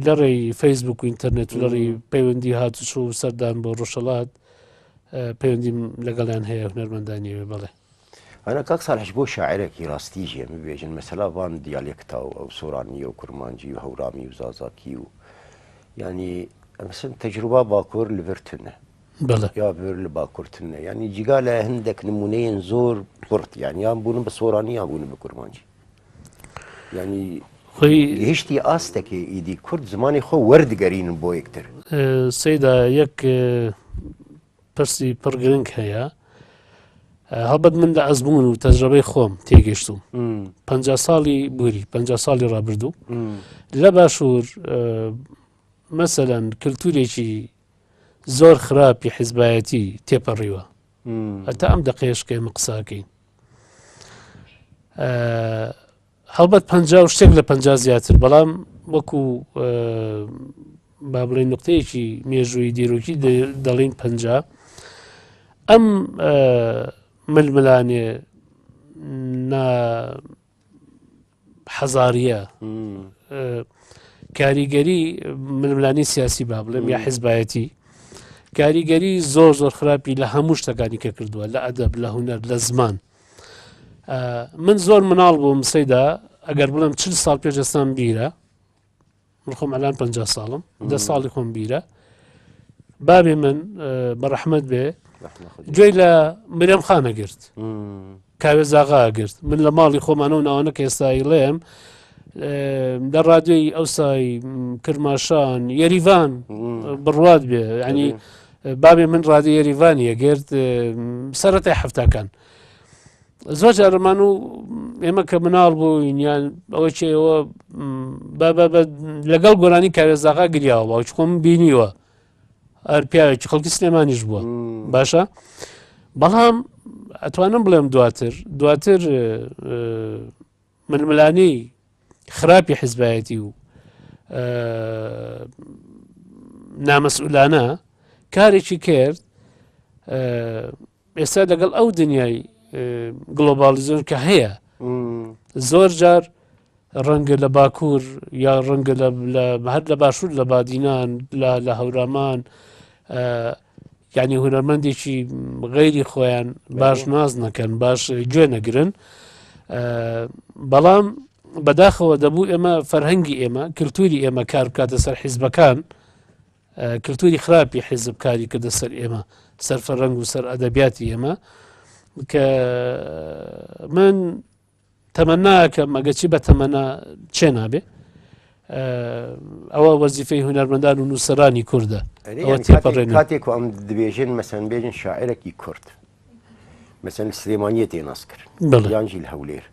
لە ڕێی فەیسبوک و ئینتەرنێت و لە ڕێی پەیوەندی هاتوچۆ و سەردان بۆ ڕۆژهڵات پەیوەندیم لەگەڵیان هەیە هونەرمەندانی بەڵێ ئەنا کاک ساڵح بۆ شاعرێکی ڕاستی ژێ ببێژن مەسەلا ڤان دیالێکتا و ئەو سۆرانیە و کورمانجی و هەورامی و زازاکی و یعنی ئەمسن تەجروبا باکۆر لەڤر تونە بەڵێ یا ڤر لە باکۆر تونە یعنی جگا لە هەندێک نمونەیەن زۆر قورت یعنی یان بوون بە سۆرانی یان بوون بە کورمانجی یعنی خۆی گەیشتی ئاستێکی ئیدی کورد زمانی خۆ وەردگەرین بۆ یەکتر. سەیدا یەک پرسی پڕ گرنگ هەیە هەڵبەت من لە ئەزمون و تەجرەبەی خۆم تێگەشتوم پ ساڵی بوری پ ساڵی ڕابردوو لە باشوور مەسەەن کللتورێکی زۆر خراپی حیزبایەتی تێپەڕیوە هەتا ئەم دەقێشکە ئێمە قساکەین هەڵبەت پ و شتێک لە پ زیاتر بەڵام وەکو با بڵێین نقطەیەکی مێژووی دیرۆکی دەڵین پ ئەم ململانێ نا حەزاریە کاریگەری ململانی سیاسی با بڵێم یا حزبایەتی کاریگەری زۆر زۆر خراپی لە هەموو شتەکانی کە کردووە لە ئەدەب لە هوەر لە زمان من زۆر مناڵ بووم سەیدا ئەگەر بڵێم چل ساڵ پێش ئێستام بیرە من خۆم ئەلان پ ساڵم دە ساڵی خۆم بیرە بابێ من بە ڕەحمەت بێ گوێی لە مرێم خانە گرت کاوێ زاغا گرت من لە ماڵی خۆمانە و ناوانە کە ئێستایی ڵێم لە ڕادیۆی ئەوسای کرماشان یەریڤان بڕوات بێ ینی بابێ من ڕادی یەریڤان یەگرت سەرەتای هەفتاکان زۆر جارمان و ئێمە کە مناڵ بووین یان ئەوە چێەوە لەگەڵ گۆرانی کاوێزاغا گریاوە باوکی خۆم بینیوە هەر پیاوێکی خەڵکی سلێمانیش بووە باشە بەڵام ئەتوانم بڵێم دواتر دواتر ململانێی خراپی حزبایەتی و نامەسئولانە کارێکی کرد ئێستا لەگەڵ ئەو دنیای گلۆبالیزۆن کە هەیە زۆر جار ڕەنگە لە باکوور یا ڕەنگە هەر لە باشوور لە بادینان لە هەورامان یعنی هونەرمەندێکی غەیری خۆیان باش ناز نەکەن باش گوێ نەگرن بەڵام بەداخەوە دەبوو ئێمە فەرهەنگی ئێمە کللتوری ئێمە کار بکاتە سەر حیزبەکان کللتوری خراپی حیزب کاری کردە سەر ئێمە سەر فەرەنگ و سەر ئەدەبیاتی ئێمە کە من تەمەناکەم ئەگەچی بە تەمەنا چێ نابێ. ئەوە وەزیفەی هونەرمەندان و نووسەرانی کوردە ئەوە تێپەڕێنن. کاتێک ئەم دبێژن مەسەن بێژن شاعرێکی کورد مەسەن سلێمانیە تێ ناس کرد یانژی لە هەولێر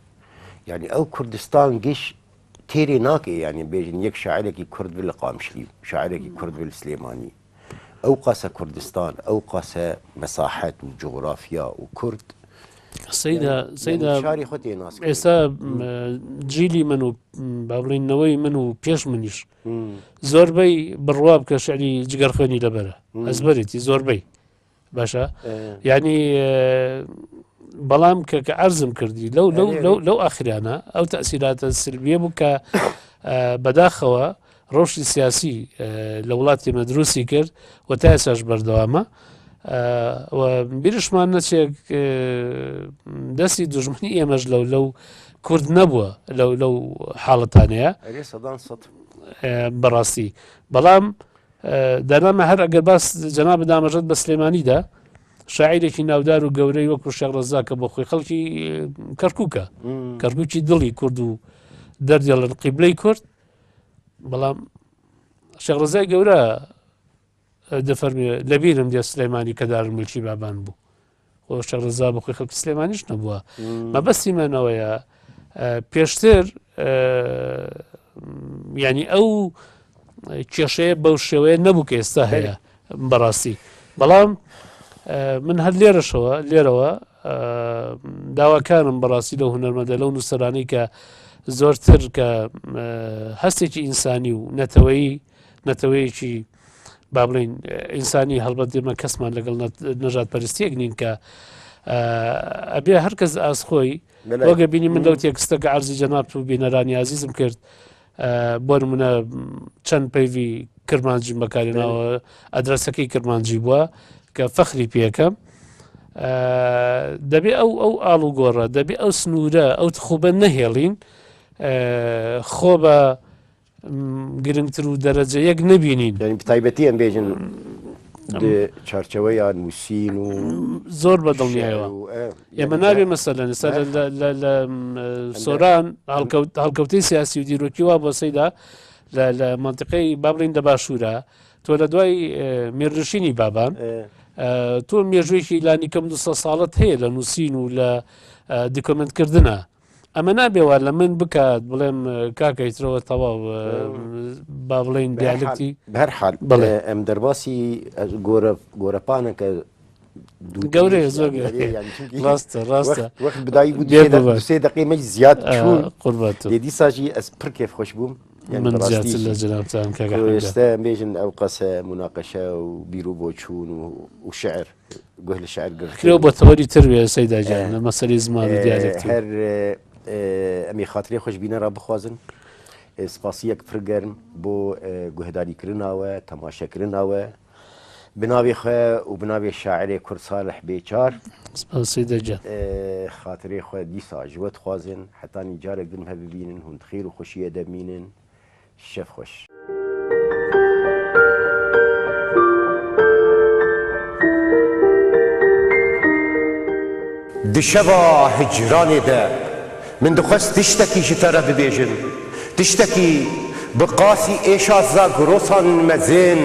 یعنی ئەو کوردستان گشت تێرێ ناکێ یعنی بێژن یەک شاعرێکی کورد بێ لە قامشلی و شاعرێکی کورد بێ لە سلێمانی ئەو قاسە کوردستان ئەو قاسە مەساحەت و جوغرافیا و کورد سەیدا سەیدا شاری خۆ تێ ناس ئێستا جیلی من و با بڵێین نەوەی من و پێش منیش زۆربەی بڕوا بکە شعری جگەرخوێنی لەبەرە ئەزبەرێتی زۆربەی باشە یعنی بەڵام کە کە ئەرزم کردی لەو لەو لەو لەو ئاخرانە ئەو تەسیراتە سلبیە بوو کە بەداخەوە ڕەوشی سیاسی لە وڵاتی مە دروستی کرد و تا ئێساش بەردەوامە و بیرشمان نەچێک دەستی دژمنی ئێمەش لەو لەو کورد نەبووە لەو لەو حاڵەتانەیە بەڕاستی بەڵام دانامە هەر ئەگەر باس جەناب دامەژەت بە سلێمانیدا شاعیرێکی ناودار و گەورەی وەکو شێخ ڕەزا کە بۆ خۆی خەڵکی کەرکووکە کەرکووکی دڵی کورد و دەردێڵن قیبلەی کورد بەڵام شێخ ڕەزای گەورە دەفەرمێ لەبیرم دێ سلێمانی کە دارملکی بابان بوو خۆ شێخ ڕەزا بۆ خۆی خەڵکی سلێمانیش نەبووە مەبەستی منەوەیە پێشتر ینی ئەو کێشەیە بەو شێوەیە نەبوو کە ئێستا هەیە بەڕاستی بەڵام من هەر لێرەشەوە لێرەوە داواکارم بەڕاستی لەو هونەرمەندە لەو نووسەرانەی کە زۆرتر کە هەستێکی ئینسانی و نەتەوەیی نەتەوەیەکی با بڵین ئینسانی هەڵبەت ئێمە کەسمان لەگەڵ نەژاد پەرستیەک نین کە ئەبێ هەر کەس ئاست خۆی وەگە بینی من لەو تێکستە کە عەرزی جەنابت و بینەرانی ئازیزم کرد بۆ نمونە چەند پەیڤی کرمانجیم بەکارێناوە ئەدرەسەکەی کرمانجی بووە کە فەخری پێەکەم دەبێ ئەو ئەو ئاڵوگۆڕە دەبێ ئەو سنوورە ئەو تخوبە نەهێڵین خۆ بە گرنگتر و دەرەجە یەک نەبینین. یانی بەتایبەتی ئەم بێژن چارچەوەیان نووسین و زۆر بە دڵنیایەوە ئێمە نابێ مەسەلەن ئێستا لە سۆران هەڵکەوتەی سیاسی و دیرۆکی وا بۆ سەیدا لە مەنتیقەی با بڵێین لە باشوورە تۆ لە دوای میرنشینی بابان تۆ مێژوویەکی لانی کەم 200 ساڵت هەیە لە نووسین و لە دیکۆمنتکردنە ئەمە نابێ وا لە من بکات بڵێم کاکە ئیترەوە تەواو با بڵێین دیالکتی بەهەر حال بەڵێ ئەم دەرباسی گۆرە گۆرەپانەکە گەورەیە زۆر ڕاستە ڕاستە وەخت بدایی بوو سێ دقیقەی مەی زیاد چوون قوربات لێ دیساژی ئەس پڕ کێف خۆش بووم من زیاتر لە جەنابتان کاکە ئێستا بێژن ئەو قەسە مناقەشە و بیر و بۆچوون و شعر گوه لە شعر گرتن کرێ بۆ تەوەری تر بێ سەیدا گیان لە مەسەلەی زمان و دیالێکت هەر ئەمی خاترێ خۆش بینەرا بخوازن سپاسیەک پر گەرم بۆ گوهداریکردناوە تەماشەکردناوە بناوی خۆ و بناوی شاعرێ کورد ساڵح بێچار سپاس سەیدا گیان خاترێ خۆ دیسا ژوە دخوازن حتانی جارێک دن هە ببینن هون خێر و خوشیە دەمینن شەف خۆش. Di şeva hicranê de min dixwest tiştekî ji te re bibêjim, tiştekî bi qasî êşa Zagrosan mezin,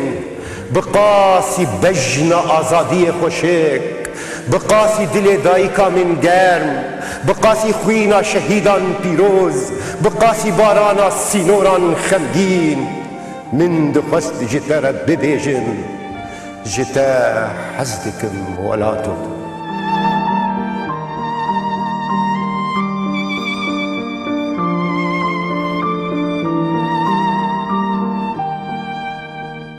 bi qasî bejna azadiyê xweşik, bi qasî dilê dayika min germ, bi qasî xwîna şehîdan pîroz, bi qasî barana sînoran xemgîn, min dixwest ji te re bibêjim, ji te hez dikim welato.